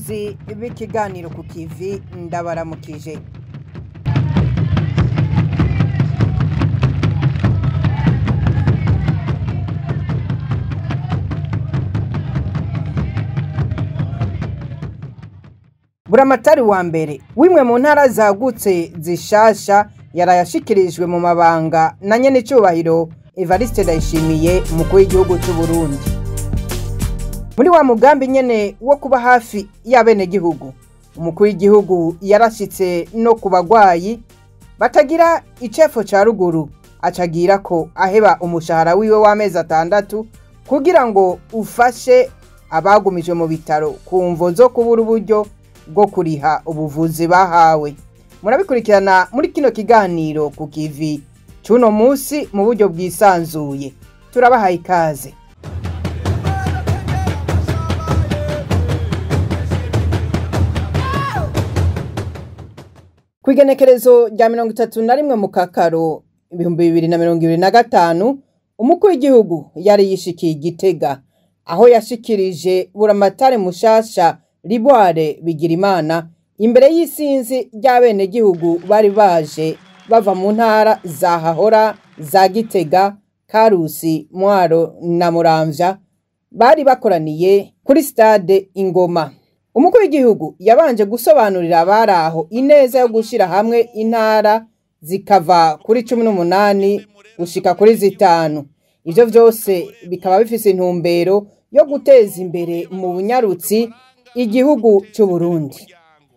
Bakunzi b'ikiganiro ku kivi, ndabaramukije. Buramatari wa mbere w'imwe mu ntara zagutse zishasha yarayashikirijwe mu mabanga na nyen'icubahiro Evariste Ndayishimiye, umukuru w'igihugu c'u Burundi. Muri wa mugambi nyene wo kuba hafi y'abenegihugu, umukuru w'igihugu yarashitse no ku bagwayi batagira icefo ca ruguru, acagira ko aheba umushahara wiwe w'amezi 6 kugira ngo ufashe abagumijwe mu bitaro ku mvo zo kubura uburyo bwo kuriha ubuvuzi bahawe. Murabikurikirana muri kino kiganiro ku kivi cuno musi mu buryo bwisanzuye. Turabahaye ikaze. Kw'igenekerezo rya 31 mu Kakaro 2025, umukuru w'igihugu yari yishikiye Igitega, aho yashikirije buramatari mushasha Liboire Bigirimana imbere y'isinzi ry'abenegihugu bari baje bava mu ntara za Hahora, za Gitega, Karusi, Mwaro na Muramvya, bari bakoraniye kuri stade Ingoma. Umukuru w'igihugu yabanje gusobanurira abari aho ineza yo gushira hamwe intara zikava kuri 18 gushika kuri 5. Ivyo vyose bikaba bifise intumbero yo guteza imbere mu bunyarutsi igihugu c'u Burundi.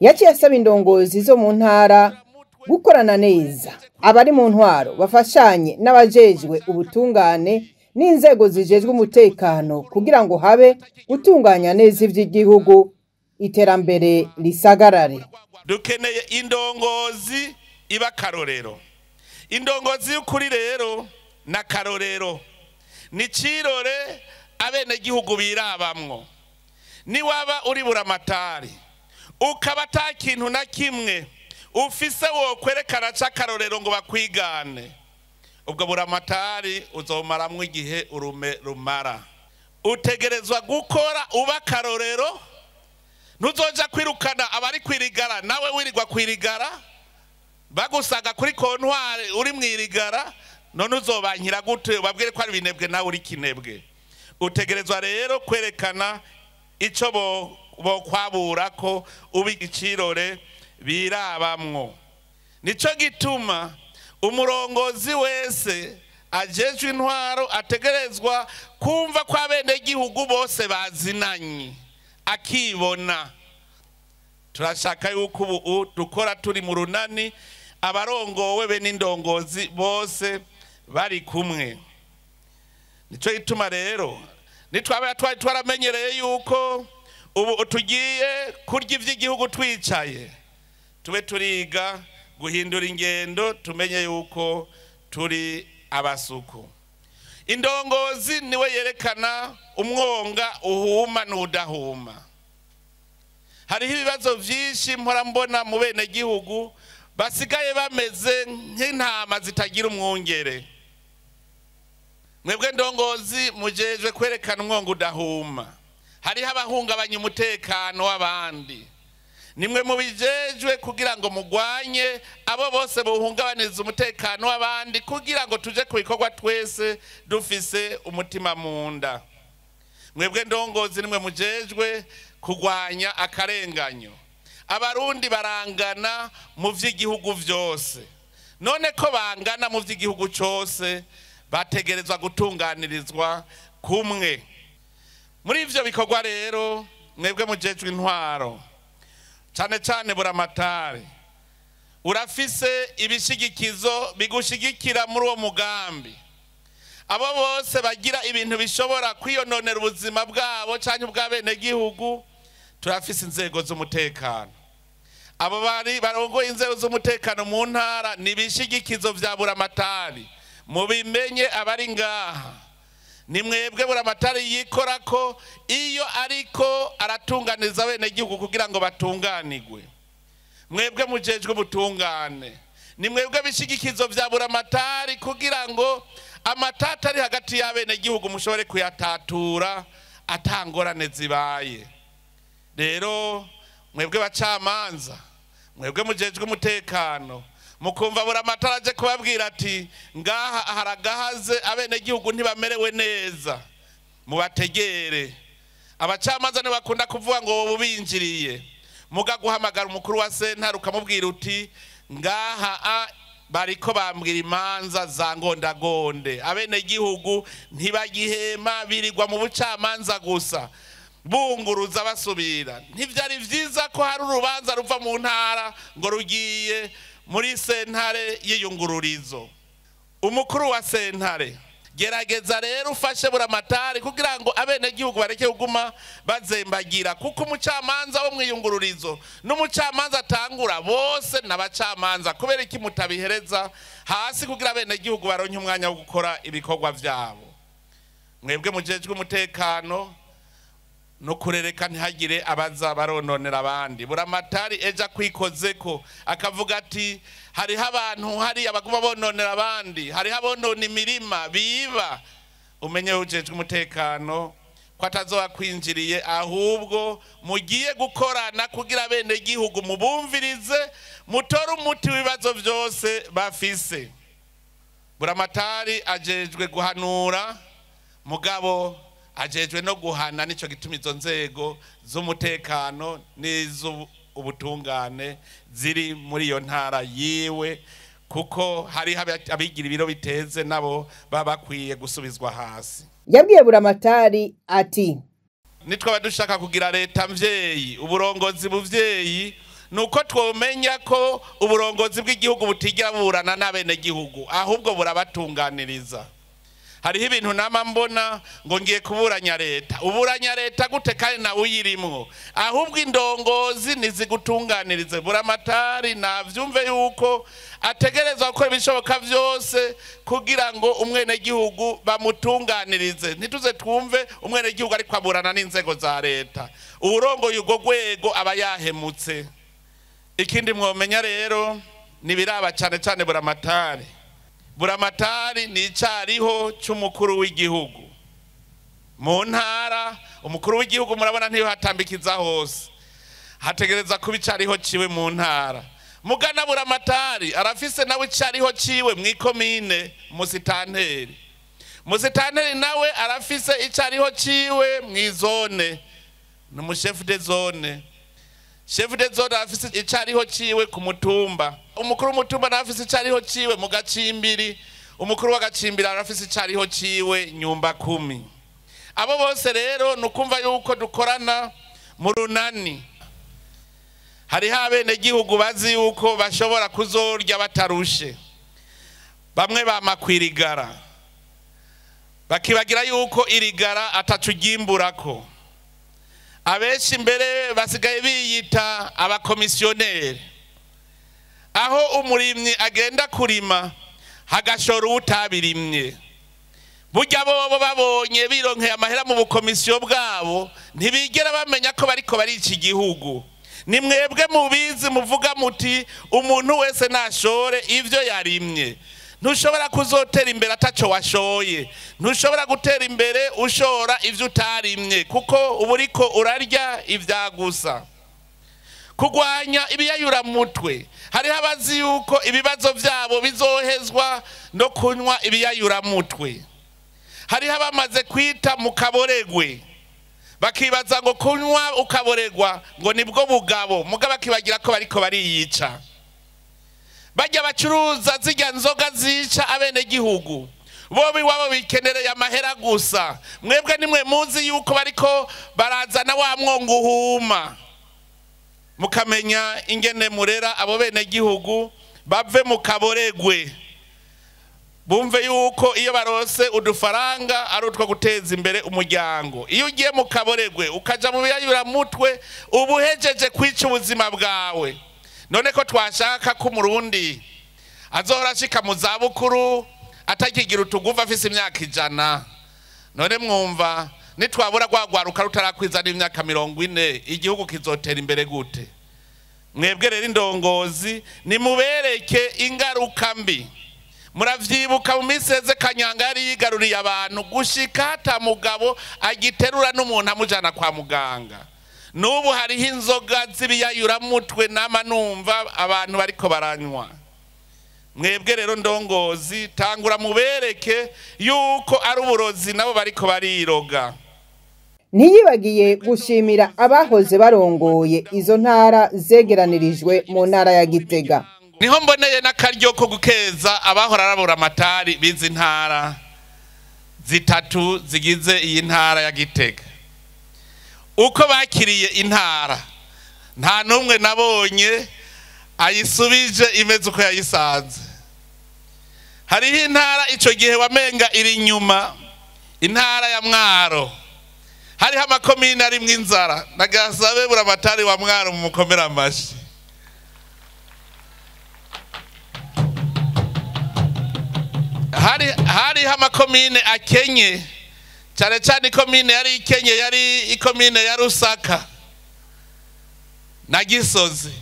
Yaciye asaba indongozi zo mu ntara gukorana neza, abari mu ntwaro bafashanye n'abajejwe ubutungane n'inzego zijejwe umutekano kugira ngo habe gutunganya neza ivy'igihugu, iterambere risagarare. Dukeneye indongozi iba karorero. Indongozi y'ukuri rero na karorero ni cirore abenegihugu birabamwo. Niwaba uri buramatari ukaba ata kintu na kimwe ufise wokwerekana c'akarorero ngo bakwigane, ubwo buramatari uzomaramwo igihe urume rumara. Utegerezwa gukora uba karorero. Ntuzoja kwirukana abari kwirigara nawe wirirwa kwirigara, bagusaga kuri kontwari uri mwirigara, none uzobankira gute ubabwire ko ari binebwe nawe uri kinebwe? Utegerezwa rero kwerekana ico bo kwabura ko ubi icirore birabamwo. Nico gituma umurongozi wese ajejwe intwaro ategerezwa kumva ko abenegihugu bose bazinanye, akibona. Turashaka yuko ubu dukora turi mu runani, abarongowe be n'indongozi bose bari kumwe. Nico gituma rero nitwaba twari twaramenyereye yuko ubu tugiye kurya ivy'igihugu twicaye, tube turiga guhindura ingendo, tumenye yuko turi abasuku. Indongozi niwe yerekana umwonga uhuma n'udahuma. Hariho ibibazo vyinshi mpora mbona mu benegihugu basigaye bameze nk'intama zitagira umwungere. Mwebwe ndongozi mujejwe kwerekana umwonga udahuma. Hariho abahungabanya umutekano w'abandi. Nimwe mubijejwe kugira ngo mugwanye abo bose buhungabaniza umutekano w'abandi, kugira ngo tuje ku bikorwa twese dufise umutima munda. Mwebwe ndongozi nimwe mujejwe kugwanya akarenganyo. Abarundi barangana mu vy'igihugu vyose. None ko bangana mu vy'igihugu cose, bategerezwa gutunganirizwa kumwe. Muri ivyo bikorwa rero mwebwe mujejwe intwaro, cane cane buramatari, urafise ibishigikizo bigushigikira muri uwo mugambi. Abo bose bagira ibintu bishobora kwiyononera ubuzima bwabo canke ubw'abenegihugu, turafise inzego z'umutekano. Abo bari barongoye inzego z'umutekano mu ntara ni ibishigikizo vya buramatari. Mubimenye abari ngaha, ni mwebwe buramatari yikorako iyo ariko aratunganiza abenegihugu kugira ngo batunganigwe. Mwebwe mujejwe ubutungane, ni mwebwe bishigikizo vya buramatari kugira ngo amatata ari hagati y'abenegihugu mushobore kuyatatura atangorane zibaye. Rero Mwebwe bacamanza, mwebwe mujejwe umutekano, mukumva Buramatari aje kubabwira ati ngaha haragahaze, abenegihugu ntibamerewe neza, mubategere. Abacamanza ntibakunda kuvuga ngo bubinjiriye, muga guhamagara umukuru wa sentare ukamubwira uti ngaha bariko bambwira imanza za ngondagonde, abenegihugu ntibagihema, birirwa mu bucamanza gusa bunguruza basubira. Ntivyari vyiza ko hari urubanza ruva mu ntara ngo rugiye muri sentare y'iyungururizo. Umukuru wa sentare, gerageza rero ufashe Buramatari kugira ngo abenegihugu bareke kuguma bazembagira, kuko umucamanza wo mwiyungururizo n'umucamanza atangura bose n'abacamanza. Kubera iki mutabihereza hasi kugira abenegihugu baronke umwanya wo gukora ibikorwa vyabo? Mwebwe mujejwe umutekano no kurereka ntihagire abaza barononera abandi. Buramatari eja kwikozeko akavuga ati hariho abantu hari abaguma bononera abandi, hariho abonona imirima biba. Umenye ujejwe umutekano ko atazoba kwinjiriye, ahubwo mugiye gukorana kugira bene gihugu mubumvirize, mutore umuti w'ibibazo byose bafise. Buramatari ajejwe guhanura, mugabo ajejwe no guhana. Nico gituma izo nzego z'umutekano n'iz'ubutungane ziri muri iyo ntara yiwe, kuko hari abigira ibiro biteze nabo baba bakwiye gusubizwa hasi. Yabwiye Buramatari ati nitwaba dushaka kugira leta mvyeyi, uburongozi buvyeyi, nuko twomenya ko uburongozi bw'igihugu butigira burana n'abenegihugu, ahubwo burabatunganiriza. Hariho ibintu nama mbona ngo ngiye kuburanya leta. Uburanya leta gute kandi nawe uyirimwo? Ahubwo indongozi nizigutunganirize. Buramatari navyumve yuko ategerezwa gukora ibishoboka vyose kugira ngo umwenegihugu bamutunganirize. Ntituze twumve umwenegihugu ariko aburana n'inzego za leta. Uwurongoye urwo rwego aba yahemutse. Ikindi mwomenya rero nibiraba cane cane Buramatari. Buramatari ni icariho c'umukuru w'igihugu mu ntara. Umukuru w'igihugu murabona ntiyo hatambikiza hose, hategereza kuba icariho ciwe mu ntara. Mugana Buramatari arafise nawe icariho ciwe mw'ikomine musitanteri. Musitanteri nawe arafise icariho ciwe mw'izone, ni umushefu de zone. Chef de zone arafise icariho ciwe ku mutumba. Umukuru w'umutumba arafise icariho ciwe mu gacimbiri. Umukuru w'agacimbiri arafise icariho ciwe nyumba kumi. Abo bose rero nukumva yuko dukorana mu runani. Hariho abenegihugu bazi yuko bashobora kuzorya batarushe, bamwe bamakwirigara bakibagira yuko irigara atacugimburako. Abenshi mbere basigaye biyita abakomisiyoneri, aho umurimyi agenda kurima hagashora utabirimye. Burya bobo babonye bironkeye amahera mu bukomisiyo bwabo, ntibigera bamenya ko bariko barica igihugu. Ni mwebwe mubizi muvuga muti umuntu wese nashore ivyo yarimye. Ntushobora kuzotera imbere ataco washoye, ntushobora gutera imbere ushora ivyo utarimye, kuko uburiko urarya ivyagusa. Kugwanya ibiyayura mutwe, hariho abazi yuko ibibazo vyabo bizohezwa no kunywa ibiyayura mutwe. Hariho abamaze kwita mu kaboregwe, bakibaza ngo kunywa ukaboregwa ngo nibwo bugabo, mugabo bakibagira ko bariko bariyica. Bajya bacuruza zijya nzoga zica abenegihugu, bo biwabo bikenereye amahera gusa. Mwebwe nimwe muzi yuko bariko barazana wa mwongo uhuma, mukamenya ingene murera abo benegihugu bave mu kaboregwe, bumve yuko iyo barose udufaranga ari utwo guteza imbere umuryango. Iyo ugiye mu kaboregwe ukaja mu biyayura mutwe, ubuhejeje kwica ubuzima bwawe. None ko twashaka ko umurundi azohora ashika mu zabukuru atakigira utuguva afise imyaka 100, none mwumva nitwabura rwagwaruka rutarakwiza n'imyaka 40, igihugu kizotera imbere gute? Mwebwe rero indongozi nimubereke ingaruka mbi. Muravyibuka mu miseze Kanyanga yari yigaruriye abantu gushika hata mugabo agiterura n'umuntu amujana kwa muganga. N'ubu hariho inzoga z'ibiyayuramutwe nama numva abantu bariko baranywa. Mwebwe rero ndongozi, tangura mubereke yuko ari uburozi nabo bariko bariroga. Ntiyibagiye gushimira abahoze barongoye izo ntara zegeranirijwe mu ntara ya Gitega. Niho mboneye n'akaryo ko gukeza abahora arabura amatari bizi ntara zitatu zigize iyi ntara ya Gitega. Uko bakiriye intara nta numwe nabonye ayisubije imeze uko yayisanze. Hariho intara ico gihe wamenga iri nyuma, intara ya Mwaro. Hariho amakomine arimwo inzara. Nagasabe buramatari wa Mwaro mumukomera amashi. Hariho amakomine akenye, cyane cyane ikomine yari ikenye yari ikomine ya Rusaka na Gisozi.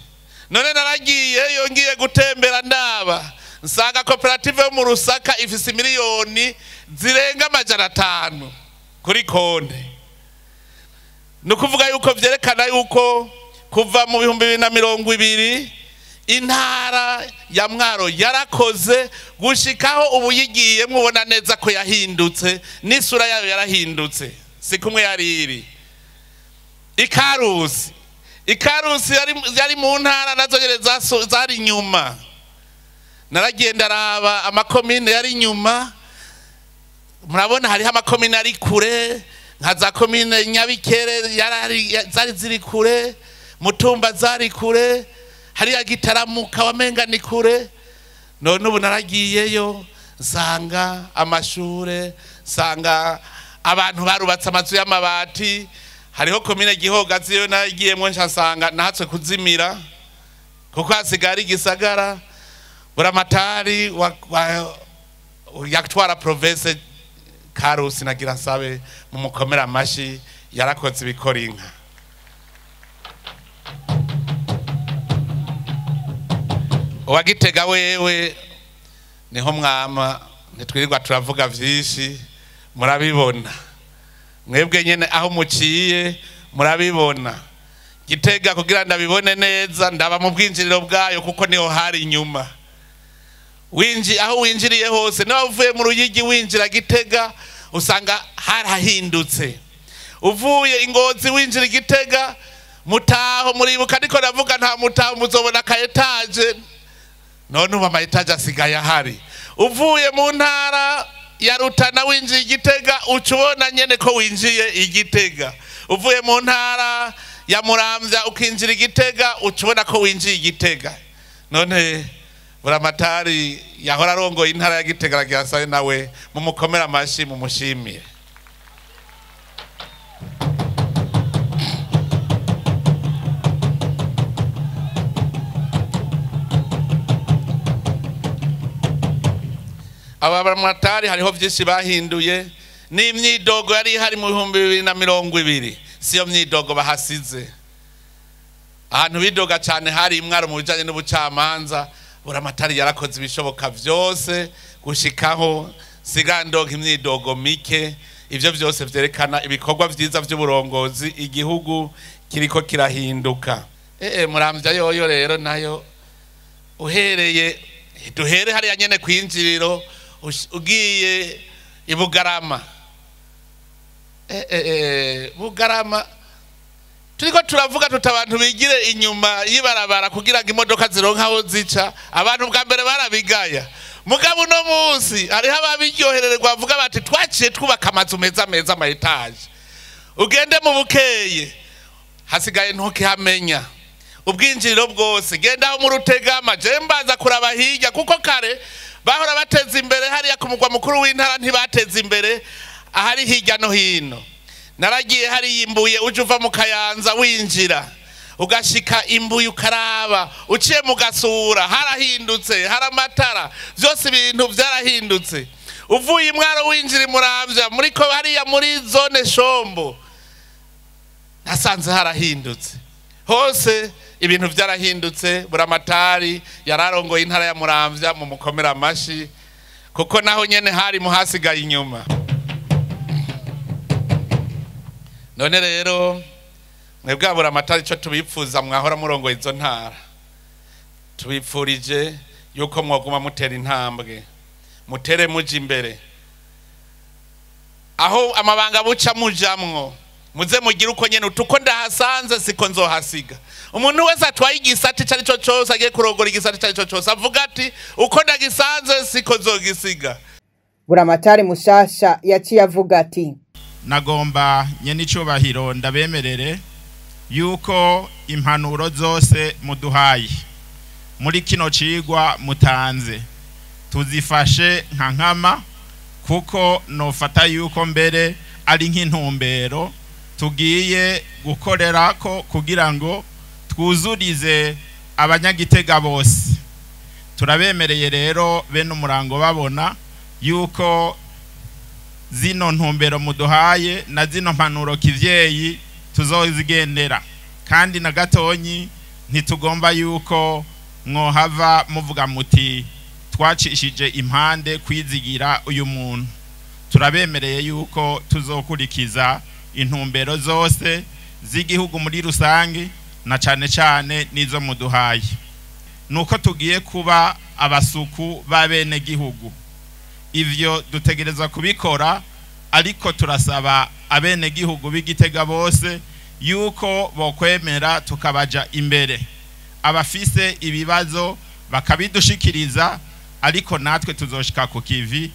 None naragiye yongiye gutembera ndaba nsanga koperative yo mu Rusaka ifise miliyoni zirenga 500 kuri konte. Nukuvuga yuko vyerekana yuko kuva mu 2020 intara ya Mwaro yarakoze gushikaho ubu yigiye mubona neza ko yahindutse, n'isura yayo yarahindutse, si kumwe yari iri. Ikarusi yari mu ntara nazo nyene zari inyuma. Naragenda araba amakomine yari inyuma, murabona hariho amakomine ari kure, nka za komine Nyabikere zari ziri kure, Mutumba zari kure, hariya Gitaramuka wamenga ni kure. None ubu naragiyeyo nsanga amashure, nsanga abantu barubatse amazu y'amabati. Hariho komine Gihogazi yo nagiyemwo nsanga nahatswe kuzimira kuko hasigaye ari igisagara. Buramatari yatwara province Karusi nagira nsabe mumukomera amashi, yarakoze ibikora inka. Uwagitega wewe niho mwama, ntitwirirwa turavuga vyinshi, murabibona mwebwe nyene aho muciye murabibona. Gitega kugira ndabibone neza ndaba mu bwinjiriro bwayo kuko niho hari inyuma. Aho winjiriye hose, niba uvuye mu Ruyigi winjira Gitega usanga harahindutse. Uvuye Ingozi winjira Gitega, Mutaho muribuka ariko ndavuga nta Mutaho muzobona ka etage. None ubu ama etage asigaye ahari. Uvuye mu ntara ya Rutana winjiye Igitega uca ubona nyene ko winjiye Igitega. Uvuye mu ntara ya Muramvya ukinjira Igitega uca ubona ko winjiye Igitega. None buramatari yahora arongoye intara ya Gitega aragira asabe nawe mumukomera amashi mumushimire. Aba buramatari hariho vyinshi bahinduye, n'imyidogo yari ihari mu 2020 siyo myidogo bahasize. Ahantu bidoga cane hari imwaro mu bijanye n'ubucamanza, buramatari yarakoze ibishoboka vyose gushikaho sigandonka imyidogo mike. Ivyo vyose vyerekana ibikorwa vyiza vy'uburongozi, igihugu kiriko kirahinduka. Muramvya yoyo rero nayo uhereye duhere hariya nyene kwinjiriro ugiye ibugarama. Bugarama turiko turavuga tutabantu bigire inyuma yibarabara kugira ngo imodoka zironka aho zica. Abantu bwa mbere barabigaya, mugabo uno munsi hariho ababiryohererwa bavuga bati twaciye twubaka amazu meza meza ama etage. Ugende mu Bukeye hasigaye ntukihamenya ubwinjiriro bwose. Genda aho mu Rutegama, je mbaza kuraba hirya kuko kare bahora bateza imbere hariya ku mugwa mukuru w'intara, ntibateza imbere ahari hirya no hino. Naragiye hari imbuye uje uva mu Kayanza winjira ugashika imbuye ukaraba uciye mu Gasura harahindutse, hari amatara, vyose ibintu vyarahindutse. Uvuye Imwaro winjira Muramvya muri ko hariya muri zone Shombo nasanze harahindutse hose, ibintu vyarahindutse. Buramatari yararongoye intara ya Muramvya mumukomera amashi kuko naho nyene hari muhasigaye inyuma. None rero Mwebwe aburamatari ico tubipfuza mwahora murongoye izo ntara, tubipfurije yuko mwoguma mutera intambwe, mutere muja imbere. Aho amabanga buca mujamwo, muze mugire uko nyene, utuko ndahasanze siko nzohasiga. Umuntu wese atwaye igisata ico arico cose, agiye kurongora igisata ico arico cose, avuga ati uko ndagisanze siko nzogisiga. Buramatari mushasha yaciye avuga ati nagomba nyene icubahiro ndabemerere yuko impanuro zose muduhaye muri kino cigwa mutanze tuzifashe nka nkama, kuko nofata yuko mbere ari nk'intumbero tugiye gukorerako kugira ngo twuzurize abanyagitega bose. Turabemereye rero bene umurango babona yuko zino ntumbero muduhaye na zino mpanuro kivyeyi tuzozigendera, kandi na gatonyi ntitugomba yuko mwohava muvuga muti twacishije impande kwizigira uyu muntu. Turabemereye yuko tuzokurikiza intumbero zose z'igihugu muri rusange na cane cane nizo muduhaye. Nuko tugiye kuba abasuku b'abene gihugu, ivyo dutegereza kubikora, ariko turasaba abene gihugu b'Igitega bose yuko bokwemera tukabaja imbere, abafise ibibazo bakabidushikiriza, ariko natwe tuzoshika ku kivi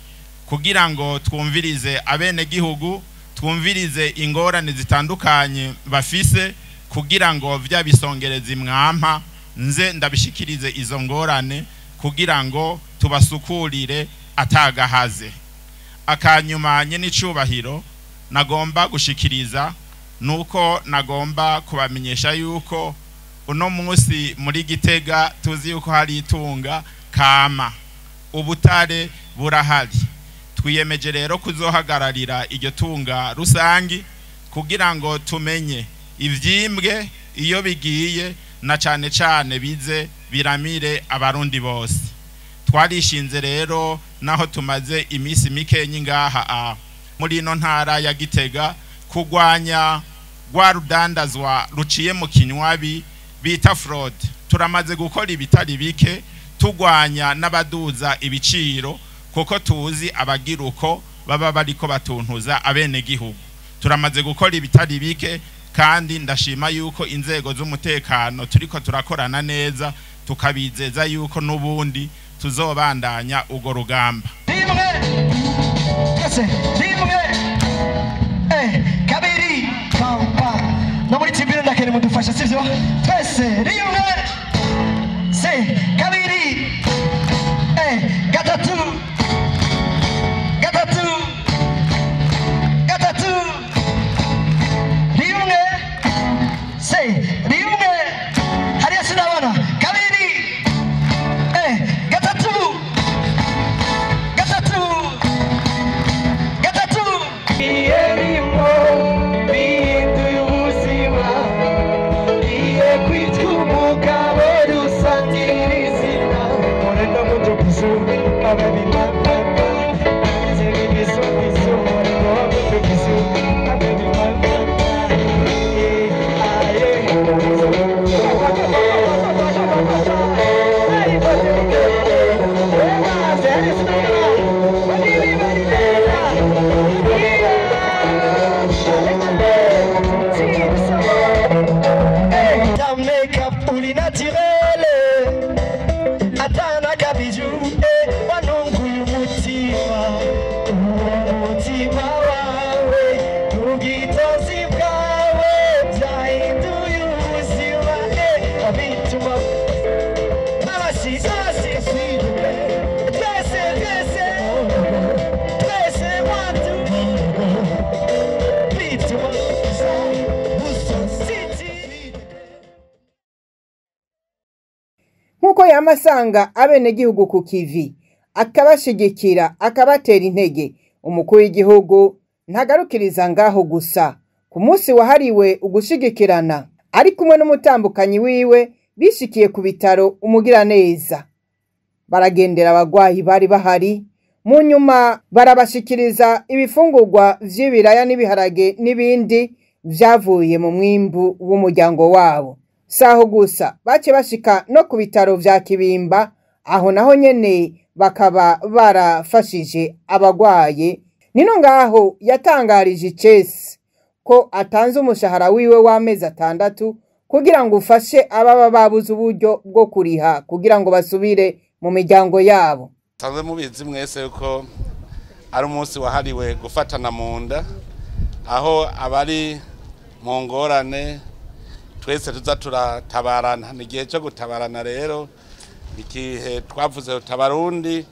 kugira ngo twumvirize abene gihugu, twumvirize ingorane zitandukanye bafise, kugira ngo vya bisongereza imwampa nze ndabishikirize izo ngorane kugira ngo tubasukurire atagahaze. Akanyuma nyene icubahiro nagomba gushikiriza nuko nagomba kubamenyesha yuko uno munsi muri Gitega tuzi yuko hari itunga kama, ubutare burahari. Twiyemeje rero kuzohagararira iryo tunga rusangi kugira ngo tumenye ivyimbwe iyo bigiye, na cane cane bize biramire abarundi bose. Twarishinze rero naho tumaze imisi mikenyi ngaha muri ino ntara ya Gitega kugwanya rwa rudandazwa ruciye mu kinywabi bita fraud. Turamaze gukora ibitari bike tugwanya n'abaduza ibiciro, kuko tuzi abagiruko baba bariko batuntuza abene gihugu. Turamaze gukora ibitari bike kandi ndashima yuko inzego z'umutekano turiko turakorana neza, tukabizeza yuko nubundi tuzobandanya ugo rugamba. Rimwe twese, rimwe kabiri pampa no muri tibire ndakere mudufasha, sivyo? Twese rimwe se kabiri gatatu gatatu gatatu rimwe se rimwe hariya sinabona kabiri gatatu gatatu gatatu Yerimo bihinduye ubuzima, iye kwitwa umugabo rusangira izina murenda mutukuzu ababi mama biso biso murenda mutukuzu ababi mama Ta make-up uli naturele atana kabiju wanunguye umutima, umutima wawe ubwitonzi bwawe byahinduye ubuzima, bituma abashisasi twese twese twese watu bituma city. Nkuko yamasanga abenegihugu ku kivi akabashigikira akabatera intege, umukuru w'igihugu ntagarukiriza ngaho gusa. Ku munsi wahariwe ugushigikirana ari kumwe n'umutambukanyi wiwe bishikiye ku bitaro Umugiraneza, baragendera abagwayi bari bahari, mu nyuma barabashikiriza ibifungurwa vy'ibiraya n'ibiharage n'ibindi vyavuye mu mwimbu w'umuryango wabo. Saho gusa, bace bashika no ku bitaro vya Kibimba, aho naho nyene bakaba barafashije abagwaye. Nino ngaho yatangarije icese ko atanze umushahara wiwe w'amezi 6 kugira ngo ufashe ababa babuze uburyo bwo kuriha kugira ngo basubire mu miryango yabo. Sanzwe mubizi mwese yuko ari umunsi wahariwe gufatana mu nda, aho abari mu ngorane twese tuza turatabarana. Ni igihe cyo gutabarana rero, igihe twavuze tutabarundi,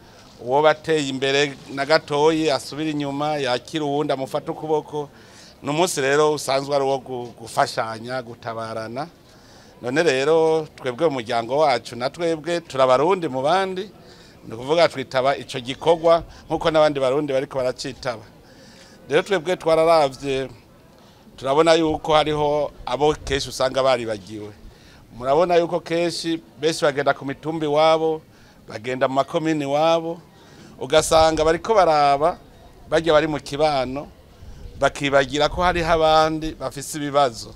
uwo bateye imbere na gatoyi asubira inyuma yakira uwundi amufata ukuboko. Ni umunsi rero usanzwe ari uwo gufashanya, gutabarana. None rero twebwe mu muryango wacu na twebwe turabarundi mu bandi, ni ukuvuga twitaba ico gikorwa nkuko n'abandi barundi bariko baracitaba. Rero twebwe twararavye turabona yuko hariho abo kenshi usanga baribagiwe. Murabona yuko kenshi benshi bagenda ku mitumba iwabo, bagenda mu makomini iwabo, ugasanga bariko baraba bajya bari mu kibano, bakibagira ko hariho abandi bafise ibibazo.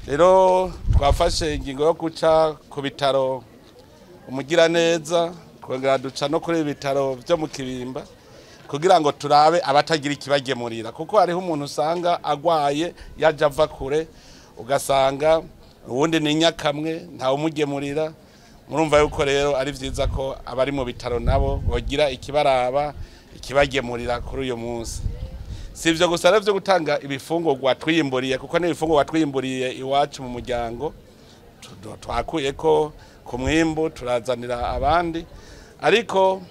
Rero twafashe ingingo yo guca ku bitaro Umugiraneza, twongera duca no kuri ibitaro byo mu Kibimba kugira ngo turabe abatagira ikibagemurira, kuko hariho umuntu usanga agwaye yaje ava kure, ugasanga uwundi ni nyakamwe ntawe umugemurira. Murumva yuko rero ari vyiza ko abari mu bitaro nabo bogira ikibaraba ikibagemurira kuri uyu munsi. Si ivyo gusa rero vyo gutanga ibifungurwa twiyimburiye, kuko n'ibifungurwa twiyimburiye iwacu mu muryango twakuye ko ku mwimbu turazanira abandi, ariko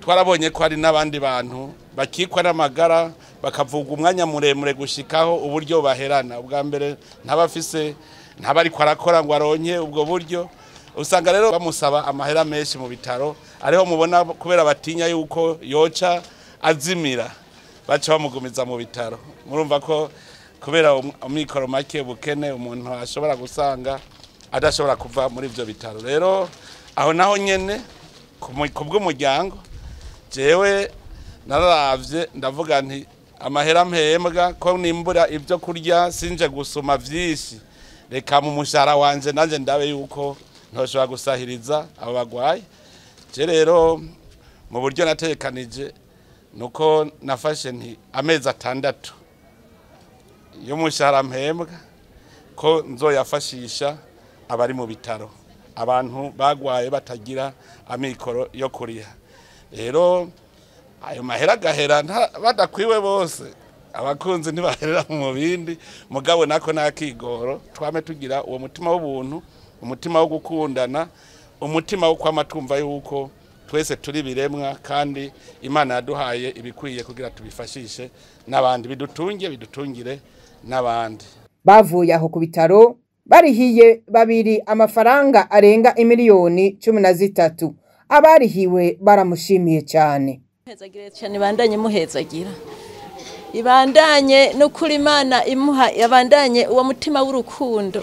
twarabonye ko hari n'abandi bantu bakikwa n'amagara bakavuga umwanya muremure gushikaho uburyo baherana. Ubwa mbere ntabafise, ntabari kwarakora ngo aronke ubwo buryo, usanga rero bamusaba amahera menshi mu bitaro, ariho mubona kubera batinya yuko yoca azimira baca bamugumiza mu bitaro. Murumva ko kubera amikoro make, ubukene, umuntu ashobora gusanga adashobora kuva muri ivyo bitaro. Rero aho naho nyene ku bw'umuryango jewe nararavye ndavuga nti amahera mpembwa ko nimbura ibyo kurya sinje gusoma vyinshi, reka mu mushahara wanje nanje ndabe yuko ntoshobora gusahiriza abo bagwaye. Je rero mu buryo natekanije nuko nafashe nti amezi 6 y'umushahara mpembwa ko nzoyafashisha abari mu bitaro, abantu bagwaye batagira amikoro yo kuriha. Rero ayo mahera gahera badakwiwe bose, abakunzi ntibaherera mu bindi, mugabo nako nakigoro twame tugira uwo mutima w'ubuntu, umutima wo gukundana, umutima wo kwama twumva yuko twese turi biremwa kandi Imana yaduhaye ibikwiye kugira tubifashishe n'abandi, bidutunge bidutungire n'abandi. Bavuye aho ku bitaro barihiye babiri amafaranga arenga imiliyoni 13. Abarihiwe baramushimiye cyane. Muhezagira cyane, bandanye muhezagira, ibandanye no kuri Imana imuha, yabandanye uwo mutima w'urukundo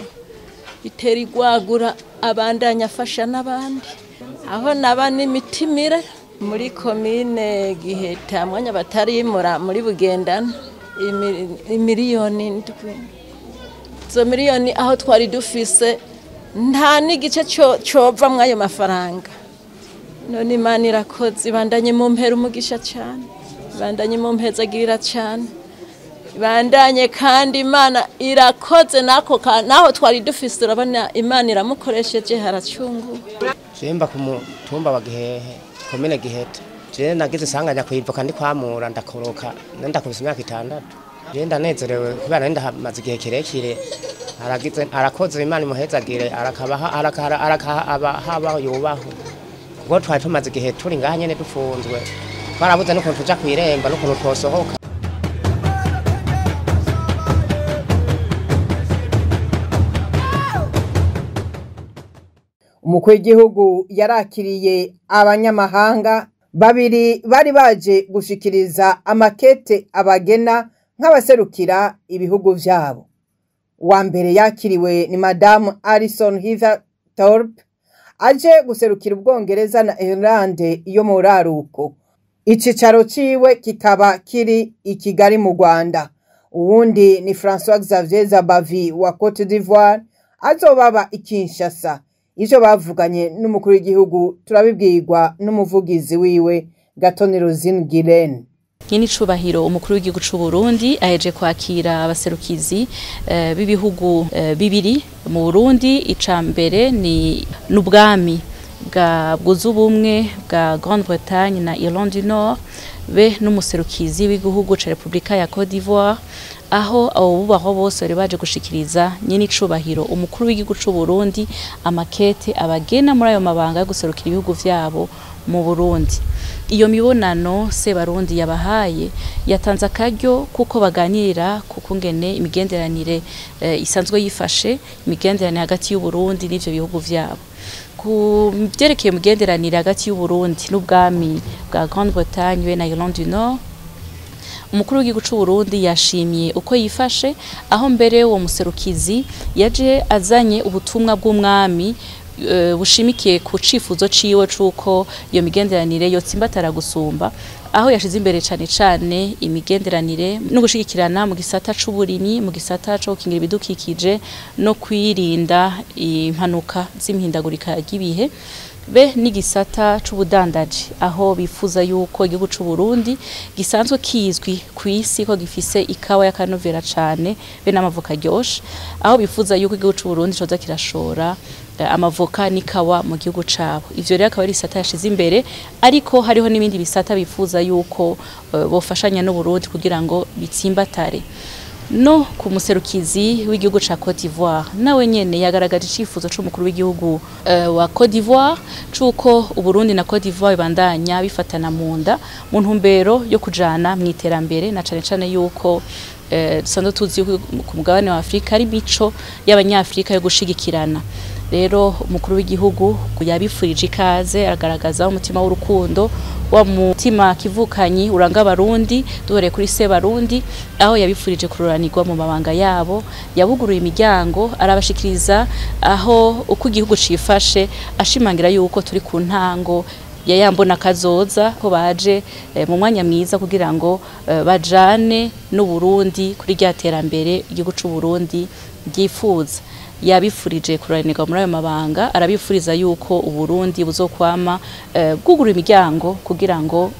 itera igwagura, abandanye afasha n'abandi. Aho naba n'imitimire muri komine Giheta mwanya batarimura muri Bugendana imiliyoni 7. Izo miliyoni aho twari dufise nta n'igice cova mwayo mafaranga. None Imana irakoze, ibandanye mu mpera umugisha cyane, ibandanye mu mpezagirira cyane, ibandanye kandi Imana irakoze nako naho twari dufise, urabona Imana iramukoresheje haracungu. Jemba ku mutumba wa Gihehe, komine Giheta. Je nagize sanganya kwivoka ndi kwamura ndakoroka, ndakubise imyaka 6. Je ndanezerewe kubera ndamaze igihe kirekire, aragize arakoze Imana imuhezagire, arakabaha arakahaba yubaho. Kuko twari tumaze igihe turi ngaha nyene dufunzwe, twarabuze n'ukuntu tuja kw'iremba n'ukuntu twosohoka. Umukuru w'igihugu yarakiriye abanyamahanga babiri bari baje gushikiriza amakete abagena nk'abaserukira ibihugu vyabo. Uwa mbere yakiriwe ni Madame Alison Heather Thorpe aje guserukira Ubwongereza na Irlande yo mu buraruko. Icicaro ciwe kikaba kiri i Kigali mu Rwanda. Uwundi ni François Xavier Zabavi wa Cote d'Ivoire azobaba i Kinshasa. Ivyo bavuganye n'umukuru w'igihugu turabibwirwa n'umuvugizi wiwe Gatoni Rosine Guilaine. Nyene icubahiro umukuru w'igihugu c'u Burundi aheje kwakira abaserukizi b'ibihugu bibiri mu Burundi. Icambere ni n'ubwami bwa bwuzu ubumwe bwa Grande-Bretagne na Irlande du Nord be n'umuserukizi w'igihugu ca Republika ya Cote d'Ivoire, aho abo bubaho bose bari baje gushikiriza nyene icubahiro umukuru w'igihugu c'u Burundi amakete abagena muri ayo mabanga yo guserukira ibihugu vyabo mu Burundi. Iyo mibonano Sebarundi yabahaye yatanze akaryo kuko baganira kukungene imigenderanire isanzwe yifashe, imigenderanire hagati y'u Burundi n'ivyo bihugu vyabo. Ku vyerekeye imigenderanire hagati y'u Burundi n'ubwami bwa Grande-Bretagne na Irlande du Nord, umukuru w'igihugu c'u Burundi yashimye uko yifashe, aho mbere uwo muserukizi yaje azanye ubutumwa bw'umwami bushimikiye ku cifuzo ciwe cuko iyo migenderanire yotsimbatara gusumba, aho yashize imbere cane cane imigenderanire no gushigikirana mu gisata c'uburimyi, mu gisata co gukingira ibidukikije no kwirinda impanuka z'imihindagurika ry'ibihe, be n'igisata c'ubudandaji, aho bifuza yuko igihugu c'u Burundi gisanzwe kizwi kw'isi ko gifise ikawa y'akanovera cane be n'amavoka aryoshe, aho bifuza yuko igihugu c'u Burundi coza kirashora amavoka n'ikawa mu gihugu cabo. Ivyo rero akaba ari isata yashize imbere, ariko hariho n'ibindi bisata bifuza yuko bofashanya n'u Burundi kugira ngo bitsimbatare. No ku muserukizi w'igihugu ca Cote d'Ivoire nawe nyene yagaragaje icifuzo c'umukuru w'igihugu wa Cote d'Ivoire c'uko Uburundi na Cote d'Ivoire bibandanya bifatana mu nda mu ntumbero yo kujana mu iterambere, na cane cane yuko dusanzwe tuzi yuko ku mugabane wa Afrika ari mico y'abanyafrika yo gushigikirana. Rero umukuru w'igihugu yabifurije ikaze, aragaragaza umutima w'urukundo wa mutima kivukanyi uranga abarundi duhereye kuri Sebarundi, aho yabifurije kururanirwa mu mabanga yabo, yabuguruye imiryango arabashikiriza aho uko igihugu cifashe, ashimangira yuko turi ku ntango ya yambona kazoza, ko baje mu mwanya mwiza kugira ngo bajane n'u Burundi kuri rya terambere igihugu c'u Burundi ryifuza. Yabifurije kuranirwa muri ayo mabanga, arabifuriza yuko Uburundi buzokwama bwugura imiryango kugira ngo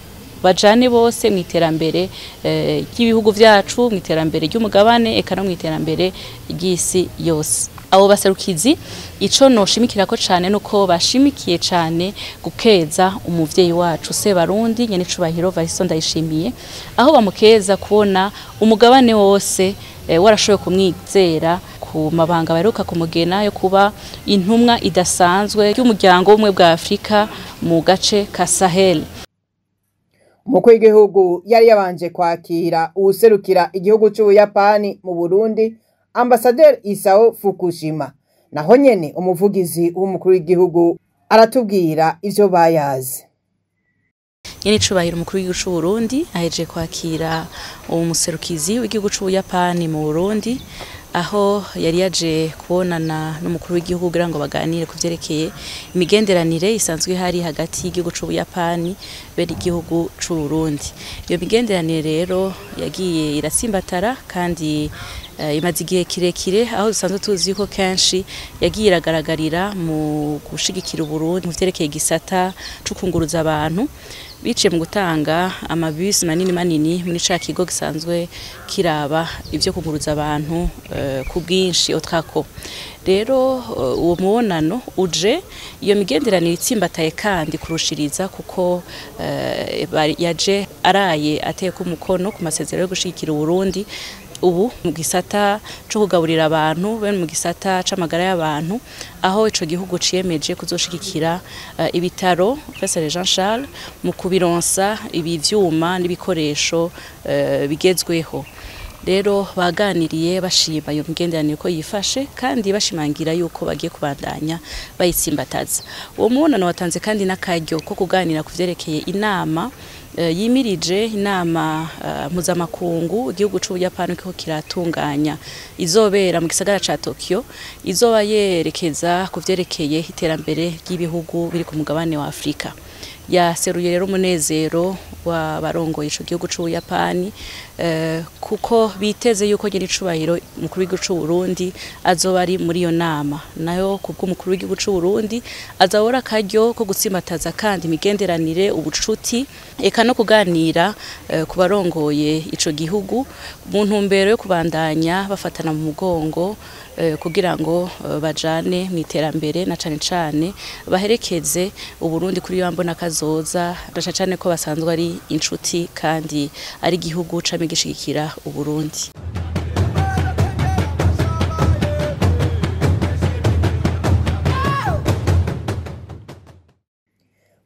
bajane bose mu iterambere ry'ibihugu vyacu, mu iterambere ry'umugabane eka no mu iterambere ry'isi yose. Abo baserukizi ico noshimikirako cane nuko bashimikiye cane gukeza umuvyeyi wacu Sebarundi nyene icubahiro Varisto Ndayishimiye, aho bamukeza kubona umugabane wose warashoboye kumwizera ku mabanga baheruka kumugena yo kuba intumwa idasanzwe y'umuryango w'ubumwe bwa Afrika mu gace ka Sahel. Umukuru w'igihugu yari yabanje kwakira uwuserukira igihugu c'Ubuyapani mu Burundi, Ambasaderi Isao Fukushima. Naho nyene umuvugizi w'umukuru w'igihugu aratubwira ivyo bayaze. Nyene icubahiro umukuru w'igihugu c'u Burundi aheje kwakira umuserukizi w'igihugu c'Ubuyapani mu Burundi, aho yari yaje kubonana n'umukuru w'igihugu kugira ngo baganire ku vyerekeye imigenderanire isanzwe ihari hagati y'igihugu c'Ubuyapani be n'igihugu c'u Burundi. Iyo migenderanire rero yagiye iratsimbatara kandi imaze igihe kirekire, aho dusanzwe tuzi yuko kenshi yagiye iragaragarira mu gushigikira Uburundi mu vyerekeye igisata co kunguruza abantu, biciye mu gutanga amabisi manini manini muri ca kigo gisanzwe kiraba ivyo kunguruza abantu ku bwinshi Otrako. Rero uwo mubonano uje iyo migenderanire itsimbataye kandi kurushiriza, kuko yaje araye ateye ku mukono ku masezerano yo gushigikira Uburundi ubu mu gisata co kugaburira abantu be mu gisata c'amagara y'abantu, aho ico gihugu ciyemeje kuzoshigikira ibitaro Professeur Jean Charles mu kubironsa ibi vyuma n'ibikoresho bigezweho. Rero baganiriye bashima iyo migenderanire ko yifashe kandi bashimangira yuko bagiye kubandanya bayitsimbataza. Uwo mubonano watanze kandi n'akaryo ko kuganira ku vyerekeye inama yimirije, inama mpuzamakungu igihugu c'Ubuyapani kiko kiratunganya izobera mu gisagara ca Tokyo, izoba yerekeza ku vyerekeye iterambere ry'ibihugu biri ku mugabane wa Afrika. Yaseruye rero umunezero rw'abarongoye ico gihugu c'Ubuyapani, kuko biteze yuko nyene icubahiro umukuru w'igihugu c'u Burundi azoba ari muri iyo nama. Nayo kubw'umukuru w'igihugu c'u Burundi azahora akaryo ko gutsimbataza kandi imigenderanire, ubucuti, eka no kuganira ku barongoye ico gihugu mu ntumbero yo kubandanya bafatana mu mugongo kugira ngo bajane mu iterambere na cane cane baherekeze Uburundi kuri yo mbona kazoza, na cane cane ko basanzwe ari inshuti kandi ari igihugu camye gishigikira Uburundi.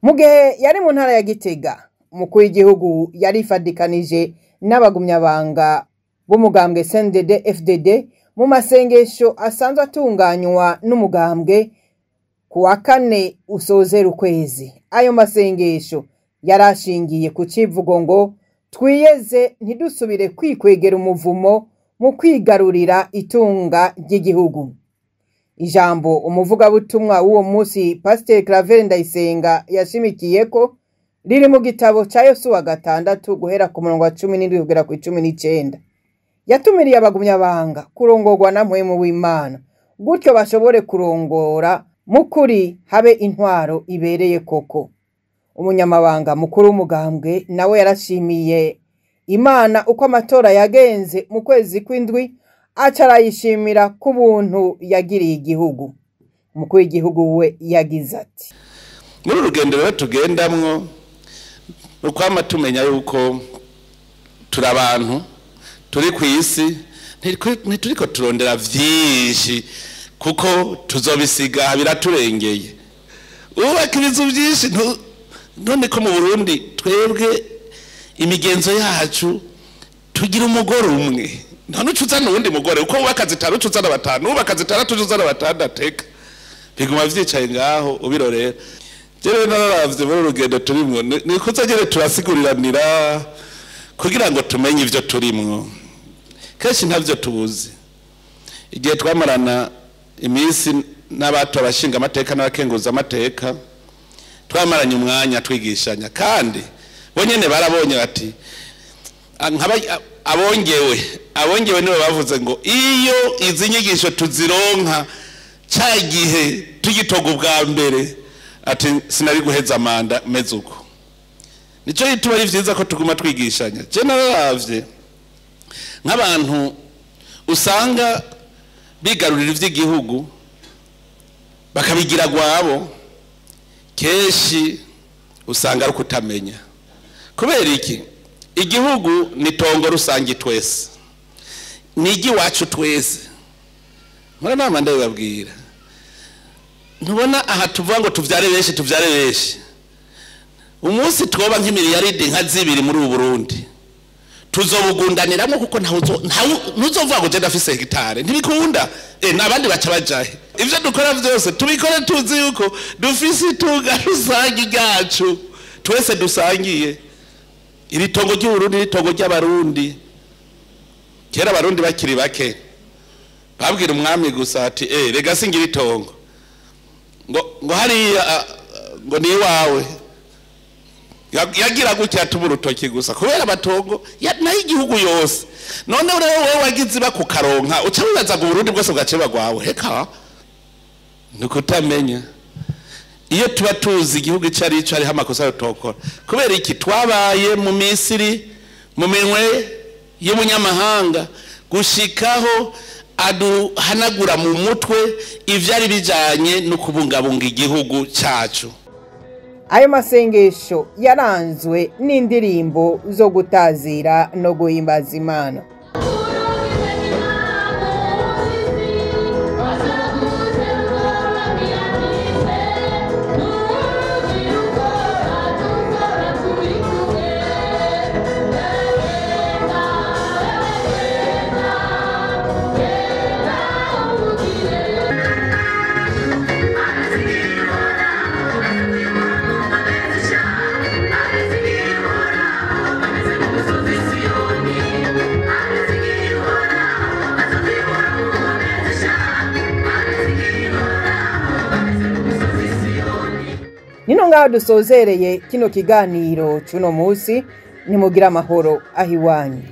Mugihe yari mu ntara ya Gitega, umukuru w'igihugu yarifadikanije n'abagumyabanga b'umugambwe CNDD FDD mu masengesho asanzwe atunganywa n'umugambwe ku wa kane usozera ukwezi. Ayo masengesho yarashingiye ku civugo ngo twiyeze ntidusubire kwikwegera umuvumo mu kwigarurira itunga ry'igihugu. Ijambo umuvugabutumwa w'uwo munsi Pasiteri Claver Ndayisenga yashimikiye ko riri mu gitabo ca Yosuwa 6 guhera ku murongo wa 17 kugera ku 19. Yatumiriye abagumyabanga kurongorwa na Mpwemu w'Imana, gutyo bashobore kurongora mukuri habe intwaro ibereye koko. Umunyamabanga mukuru w'umugambwe nawe yarashimiye Imana uko amatora yagenze mu kwezi kw'indwi, aca arayishimira ku buntu yagiriye igihugu. Umukuru w'igihugu we yagize ati: muri urugendo rero tugendamwo ukwama tumenya yuko turi abantu turi ku isi, ntituriko turondera vyinshi kuko tuzobisiga biraturengeye. Ubaka ibizu vyinshi, none ko mu Burundi twebwe imigenzo yacu tugira umugore umwe, nta nucuzana uwundi mugore, uko wubaka zitanu ucuzana batanu, wubaka zitandatu ucuzana batandatu, eka biguma vyicaye ngaho ubirorera. Jewe nararavye muri urugendo turimwo, ni kuzagere turasiguriranira kugira ngo tumenye ivyo turimwo. Kenshi ntavyo tubuzi. Igihe twamarana iminsi n'abato abashinga amateka n'abakenguza amateka, twamaranye umwanya twigishanya, kandi bo nyene barabonye bati abongewe nibo bavuze ngo iyo izi nyigisho tuzironka ca gihe tugitoga ubwa mbere, ati sinari guheza manda meze uko. Nico gituma ari vyiza ko tuguma twigishanya. Je nararavye nk'abantu usanga bigarurira ivy'igihugu bakabigira gwabo, kenshi usanga ari kutamenya. Kubera iki? Igihugu ni tongo rusangi twese, ni igiwacu twese. Nkora nama ndabibabwira, ntubona aha tuvuga ngo tuvyare benshi, tuvyare benshi. Umunsi twoba nk'imiliyaridi nka zibiri muri ubu Burundi, tuzobugundaniramo kuko ntuzovuga ngo je ndafise hegitare, ntibikunda. N'abandi baca bajahe. Ivyo dukora vyose tubikore tuzi yuko dufise itunga rusangi ryacu twese dusangiye. Iri tongo ry'Uburundi ni itongo ry'Abarundi. Kera Abarundi bakiri bake babwira umwami gusa ati rega singira itongo, ngo hariya ngo ni iwawe. Yagira gutya atuma urutoki gusa kubera amatongo nayo igihugu yose. None rero wewe wagize bakukaronka uca wibaza ngo Uburundi bwose bwaceba gwawe. Heka ni kutamenya. Iyo tuba tuzi igihugu ico ari cyo hariho amakosa tutokora. Kubera iki? Twabaye mu Misiri mu minwe y'umunyamahanga gushikaho aduhanagura mu mutwe ivyari bijanye no kubungabunga igihugu cacu. Ayo masengesho yaranzwe n'indirimbo zo gutazira no guhimbaza Imana. Nino ngaho dusozereye kino kiganiro cuno musi. Nimugire amahoro aho iwanyu.